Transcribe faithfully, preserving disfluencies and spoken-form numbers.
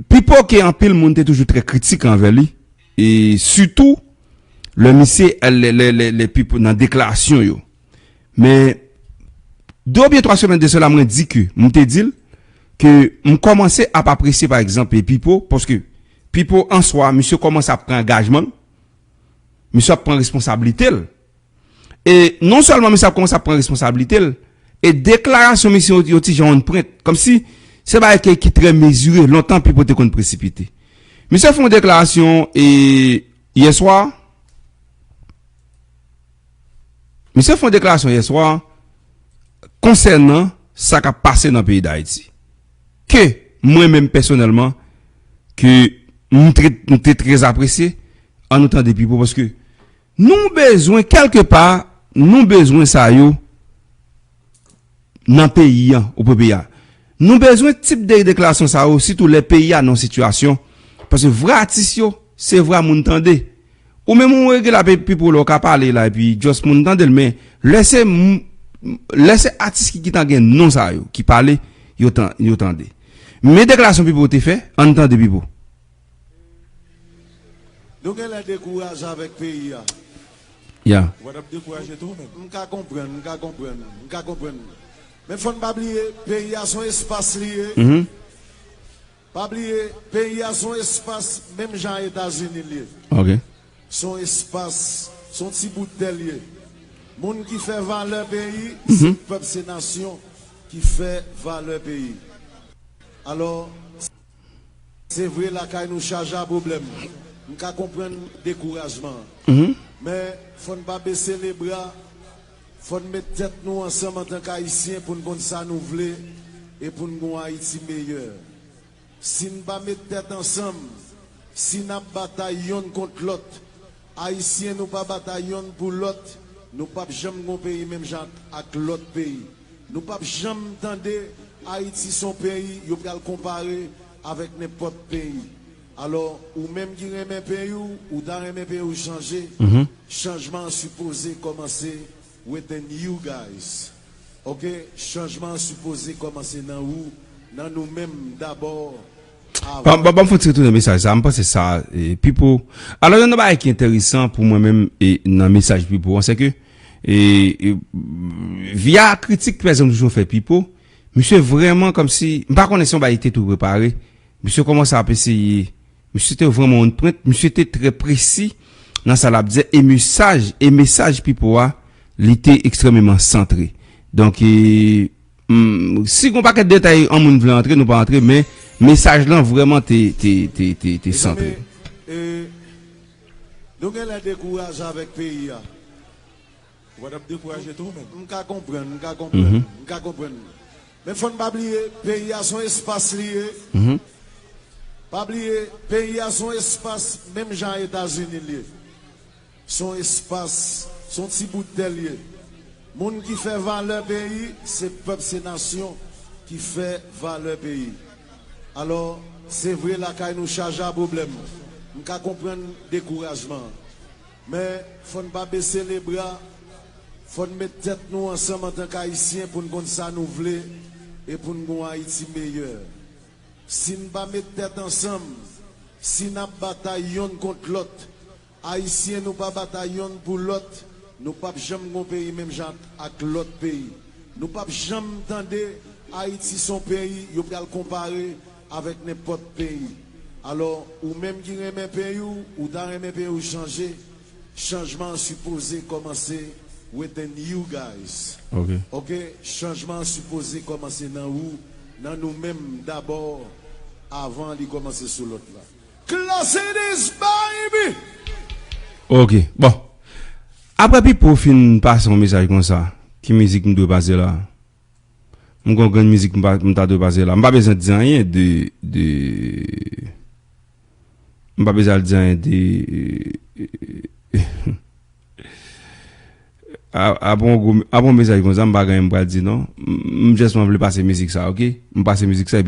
Pipo ke anpil moun te toujou trè kritik anvè li, e sitou lè misye, lè, lè, lè, lè Pipo nan deklarasyon yo. Men, de oubyen twa semèn de sela, mwen di ke, m te di l ke m kòmanse ap apresye, pa egzanp, e Pipo, paske Pipo an swa, misye kòmanse ap pran angajman l, misye ap pran responsablite l. E non sèlman misye ap kòmanse ap pran responsablite l, e deklarasyon misye yo, yo ti jan on prent, kòmsi se bagay ki, ki trè mezire, lontan Pipo te konn presipite. Misye fè yon deklarasyon, e, yè swa, misye fè yon deklarasyon yè swa konsènan sa k ap pase nan peyi Dayiti. Ke mwen menm pèsonèlman, ke m trè, m te trè apresye, an nou tande Pipo, paske nou bezwen, kèlkepa, nou bezwen sa yo nan peyi an, ou pran peyi a. Nou bezwen tip de deklarasyon sa yo, sitou lè peyi a nan sitiyasyon. Paske vrè atis yo, se vrè moun tande. Ou menm ou rele la, Pipo, lè w ka pale la, epi just moun tande l, men lè se m-, lè se atis ki, ki ta gen non sa yo, ki pale, yo tan-, yo tande. Men deklarasyon Pipo te fè, ann tande Pipo. Nou genlè dekouraje avèk peyi a. Ya. Ou pa t ap dekouraje tou, menm. M ka konprann, m ka konprann, m ka konprann. Men fò n pa bliye, peyi a se yon espas li ye. Mhm. Pa bliye, peyi a se yon espas menm jan Etazini l ye. Ok. Se yon espas, se yon ti bout tè l ye. Moun ki fè valè peyi, se, mhm, pèp, se nasyon ki fè valè peyi. Alò, se vre, lakay nou chaje a pwoblèm. M ka konprann dekourajman an. Mhm. Men, fò n pa bese lebra. Fò n met tèt nou ansanm antank Ayisyen pou n konn sa nou vle e pou n gen yon Ayiti meyè. Si n pa met tèt ansanm, si n ap batay yonn kont lòt, Ayisyen, nou pa batay yonn pou lòt, nou p ap janm gen yon peyi menm jan ak, ak lòt peyi. Nou p ap janm tande Ayiti se yon peyi yo pral konpare avèk nenpòt peyi. Alò, ou menm ki renmen peyi w, ou ta renmen peyi w chanje, mhm, chanjman an sipoze kòmanse within you guys. Ok? Chanjman an sipoze kòmanse nan ou, nan nou menm dabò, avan. Ban, ban, ban m fè yon ti retounen mesaj sa. M panse sa, e, Pipo. Alò, yon bagay ki enteresan pou mwen menm, e, nan mesaj Pipo an, se ke, e, e, via kritik pèsonn toujou fè Pipo, misye vrèman kòmsi, m pa konnen si yon bagay te tou prepare, misye kòmanse ap eseye, misye te vrèman on prent, misye te trè presi nan sa l ap di, e mesaj, e mesaj Pipo a, li te ekstrèmeman santre. Donk, e, mm, si gon pakèt detay yon moun vle antre, nou pa antre, men mesaj lan vrèman te, te, te, te, te santre. Mezanmi, e, nou genlè dekouraje avèk peyi a. Ou pa t ap dekouraje tou, menm. M ka konprann, m ka konprann, mhm, m ka konprann. Men fò n pa bliye, peyi a se yon espas li ye. Mhm. Pa bliye, peyi a se yon espas menm jan Etazini l ye. Se yon espas, se yon ti bout tè l ye. Moun ki fè valè peyi, se pèp, se nasyon ki fè valè peyi. Alò, se vre, lakay nou chaje a pwoblèm. M ka konprann dekourajman an. Men, fò n pa bese lebra, fò n met tèt nou ansanm antank Ayisyen pou n konn sa nou vle e pou n gen yon Ayiti meyè. Si n pa met tèt ansanm, si n ap batay yonn kont lòt, Ayisyen, nou pa batay yonn pou lòt, nou p ap janm gen yon peyi menm jan ak, ak lòt peyi. Nou p ap janm tande Ayiti se yon peyi yo pral konpare avèk nenpòt peyi. Alò, ou menm ki renmen peyi w, ou ta renmen peyi w chanje, chanjman an sipoze kòmanse within you guys. Ok. Ok? Chanjman an sipoze kòmanse nan ou, nan nou menm dabò, avan li kòmanse sou lòt la. Classic this, baby! Ok, bon. Apre Pipo fin pase yon mesaj konsa, ki mizik m dwe pase la? M gon grenn mizik m pa, m ta dwe pase la. M pa bezwen di anyen de, de, m pa bezwen al di anyen de, a, apre yon gwo, apre yon mesaj konsa, m pa gen anyen m pral di non. M, m just vle pase mizik sa, ok? M pase mizik sa, epi